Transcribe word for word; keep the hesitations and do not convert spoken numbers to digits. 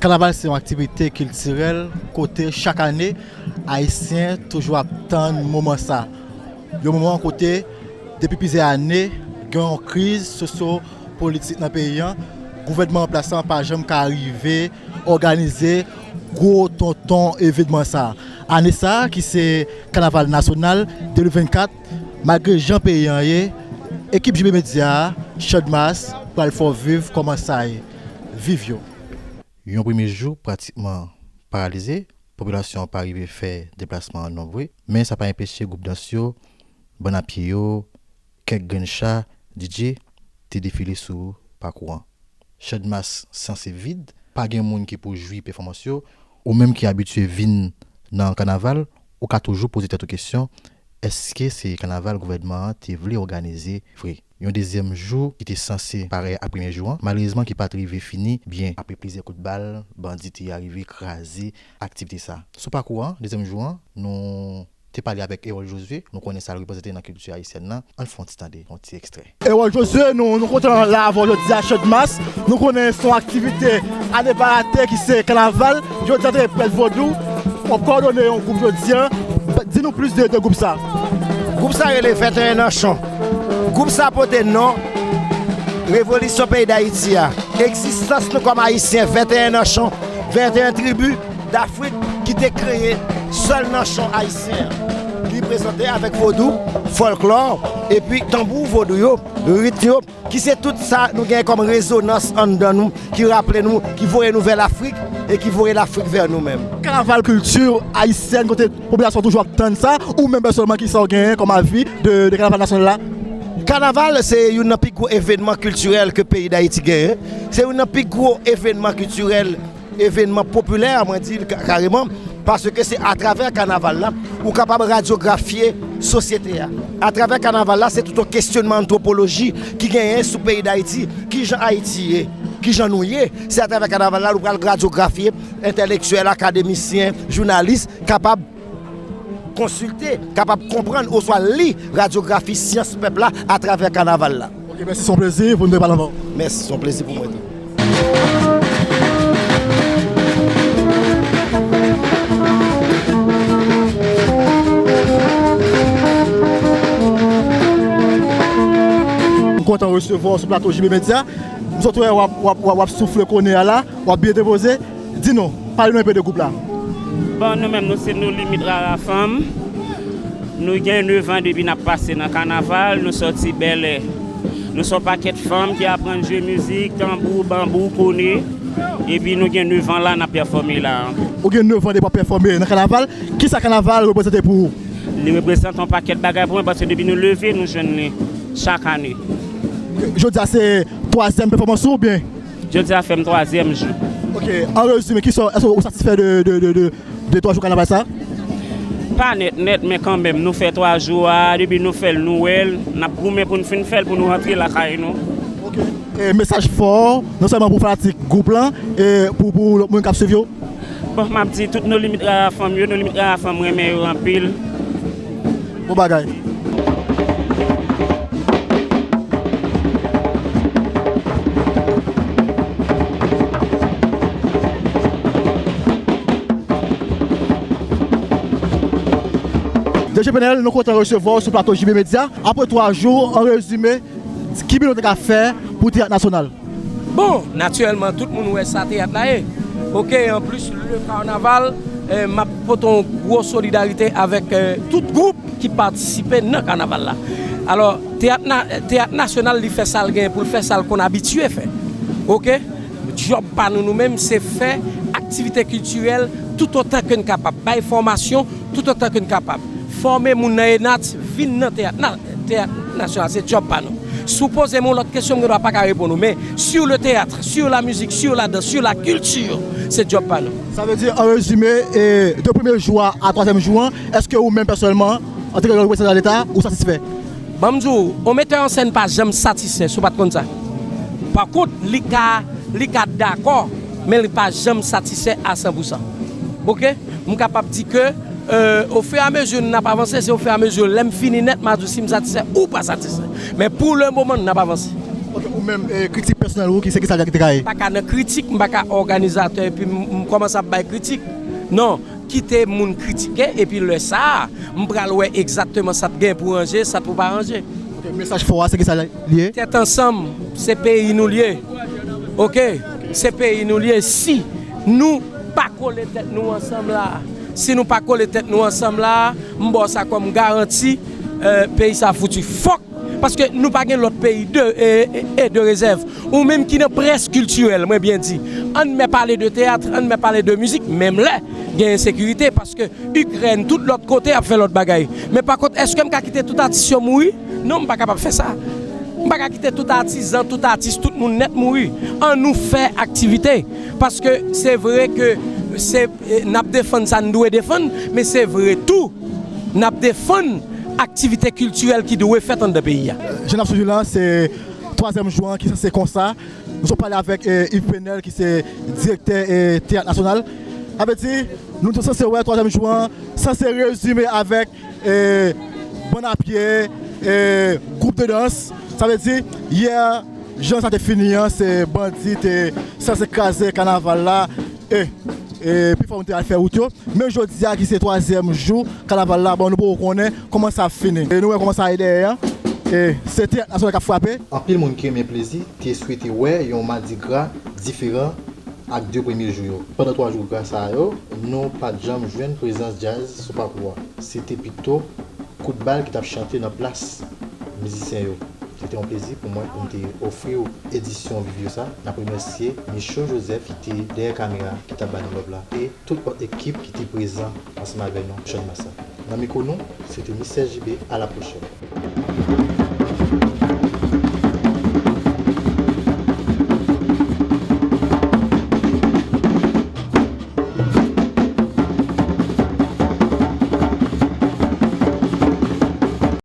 Kanaval se yon aktivite kiltirèl kote chak ane, Ayisyen toujou ap tann moman sa. Yon moman kote, depi plizyè ane, gen yon kriz sosyo-politik nan peyi an. Gouvènman an plas lan pa janm ka rive òganize gwo tonton evenman sa. Ane sa, ki se Kanaval Nasyonal de mil vennkat, malgre jan peyi an ye, ekip J B Media a, Channmas, pral fè w viv kòman sa ye. Viv yo! Yon premye jou pratikman paralize, popilasyon an pa rive fè deplasman an nonbre, men sa pa enpeche gwoup dans yo, bann a pye yo, kèk grenn cha, D J, te defile sou pakou an. Channmas sanse vid, pa gen moun ki pou jwi pèfòmans yo. Ou menm ki abitye vin nan kanaval, ou ka toujou poze tèt ou kesyon, èske se kanaval gouvènman an te vle òganize vre? Yon dezyèm jou ki te sanse parèy ak premye jou an, malerezman ki pa t rive fini byen. Apre plizyè kout bal, bandi te arive kraze aktivite sa. Sou pakou an, dezyèm jou an, nou te pale avèk Erol Josué, nou konnen sa l reprezante nan kilti ayisyèn nan. Ann fè yon ti tande, yon ti ekstrè. Erol Josué, nou, nou kontan la avè w jodi a, Channmas. Nou konnen se yon aktivite a ne pa rate ki se kanaval. Jodi a, te prèt vodou. W ap kowòdone yon gwoup jodi a. Di nou plis de, de gwoup sa. Gwoup sa rele venteyen Nanchon. Gwoup sa pote non Revolisyon peyi Dayiti a. Egzistans nou kòm Ayisyen, venteyen Nanchon, venteyen tribi Dafrik ki te kreye sèl Nanchon ayisyen an, ki prezante avèk vodou, fòlklò, epi tanbou vodou yo, rit yo, ki se tout sa nou gen kòm rezonans anndan nou, ki raple nou, ki voye nou vè Lafrik e ki voye Lafrik vè nou menm. Kanaval kilti ayisyèn kote popilasyon toujou ap tann sa, ou menm pèsonèlman, kisa w genyen kòm avi de, de kanaval nasyonal la? Kanaval se youn nan pi gwo evènman kiltirèl ke peyi Dayiti genyen. Se youn nan pi gwo evènman kiltirèl, evènman popilè, mwen di l ka-, kareman, paske se atravè kanaval la ou kapab radyografye sosyete a. Atravè kanaval la, se tout yon kesyonman antwopoloji ki genyen sou peyi Dayiti, kijan Ayiti ye, kijan nou ye. Se atravè kanaval la nou pral radyografye, entèlektyèl, akademisyen, jounalis kapab konsilte, kapab konprann oswa li radyografi syans pèp la atravè kanaval la. Ok, mèsi, se yon plezi pou nou te pale avè w. Mèsi, se yon plezi pou mwen tou. M kontan resevwa w sou plato J B Media. M sot wè w ap, w ap, w ap, w ap soufle kone a la, w ap byen depoze. Di nou, pale nou enpe de gwoup la. Bon, nou menm, nou se No Limit Rara Fanm. Nou gen nèf an depi n ap pase nan kanaval, nou sòti Bèlè. Nou se yon pakèt fanm ki aprann jwe mizik, tanbou, banbou, kone. Epi nou gen nèf an la, n ap pèfòme la. Ou gen nèf an depi w ap pèfòme nan kanaval. Kisa kanaval reprezante pou ou? Li reprezante yon pakèt bagay pou mwen, paske depi nou leve, nou jwenn li chak ane. Jodi a se twazyèm pèfòmans ou oubyen? Jodi a fè m twazyèm jou. Ok, an rezime, kisa, èske ou satisfè de, de, de, de, de twa jou kanaval sa? Pa nèt nèt, men kanmenm, nou fè twa jou a, depi nou fè l, nou wè l, n ap goumen pou n fin fè l, pou nou rantre lakay nou. Ok. E mesaj fò, non sèlman pou fanatik gwoup lan, e pou, pou lòt moun k ap swiv yo? Bon, m ap di tout No Limit Rara Fanm yo, No Limit Rara Fanm renmen yo anpil. Bon bagay. D J Penel, nou kontan resevwa w sou plato J B Media. Apre twa jou, an rezime, ki bilan w te ka fè pou Teyat Nasyonal? Bon, natirèlman, tout moun wè sa teyat la ye. Ok, anplis, le kanaval, eh, m ap pote yon gwo solidarite avèk, eh, tout gwoup ki patisipe nan kanaval la. Alò, teyat na-, teyat nasyonal, li fè sa l gen pou l fè, sa l konn abitye fè. Ok? Djòb pa nou, nou menm, se fè aktivite kiltirèl toutotan ke n kapab, bay fòmasyon toutotan ke n kapab. Fòme moun nan ENAT vin nan teyat na-, teyat nasyonal, se djòb pa nou. Si w poze m yon lòt kesyon, m gendwa pa ka reponn ou, men sur le théâtre, sur la musique, sur la danse, sur la culture, se djòb pa nou. Sa vle di, an rezime, e, de premye jou a, a twazyèm jou an, èske ou menm pèsonèlman, antanke reprezantan Leta, ou satisfè? Ban m di w, yon metè an sèn pa janm satisfè, si w pa t konn sa. Pa kont, li ka, li ka dakò, men li pa janm satisfè a san pou san. Ok? M kapab di ke, euh, ofiramezi n ap avanse, se ofiramezi lè m fini nèt, m a di w si m satisfè ou pa satisfè. Men pou le moman, n ap avanse. Ok, ou menm, e, kritik Pèsonèl ou ki se ki sa ki te ka ye? M pa ka nan kritik, m pa ka òganizatè epi m kòmanse ap bay kritik. Non, kite moun kritike epi lè sa a, m pral wè egzakteman sa t gen pou ranje, sa t pou pa ranje. Ok, mesaj fò a se ki sa li ye? Tèt ansanm, se peyi nou l ye. Ok, se peyi nou l ye. Si nou pa kole tèt nou ansanm la, si nou pa kole tèt nou ansanm la, m ba w sa kòm garanti, peyi sa fouti. Fòk Paske nou pa gen lòt peyi de, e, e, e de rezèv. Ou menm ki nan près kiltirèl, mwen byen di, ann mè pale de teyat, ann mè pale de mizik, menm lè gen ensekirite, paske Ikrèn, tout lòt kote ap fè lòt bagay. Men pa kont, èske m ka kite tout atis yo mouri? Non, m pa kapab fè sa. M pa ka kite tout atizan, tout atis, tout moun nèt mouri. Ann nou fè aktivite. Paske se vre ke se, e, n ap defann sa n dwe defann, men se vre tou, n ap defann aktivite kiltirèl ki dwe fèt anndan peyi a. Jan n ap swiv la, se twazyèm jou an ki sanse konsa. Nou sot pale avèk, e, Yves Penel ki se direktè, e, Teyat Nasyonal. Sa vle di, nou sanse wè twazyèm jou an sanse rezime avèk, e, bann a pye, e, gwoup de dans. Sa vle di, yè, jan sa te fini an, se bandi te sanse kraze kanaval la. E, e, pi fò moun te al fè wout yo. Men jodi a ki se twazyèm jou kanaval la, bon, nou poko konnen kòman sa ap fini. E nou wè kòman sa ye dèyè a. E se Teyat Nasyonal k ap frape. Anpil moun ki renmen plezi te swete wè yon madigra diferan ak de premye jou yo. Pandan twa jou gra sa yo, nou pa t janm jwenn prezans djaz sou pakou a. Se te pito kout bal ki t ap chante nan plas mizisyen yo. Se te yon plezi pou mwen pou m te ofri w edisyon Viv Yo Sa. N ap remèsye Micho Joseph ki te dèyè kamera ki t ap ba nou love la, e tout lòt ekip ki te prezan ansanm avè nou Channmas la. Nan mikwo nou, se te Mister J B, a la pwochèn.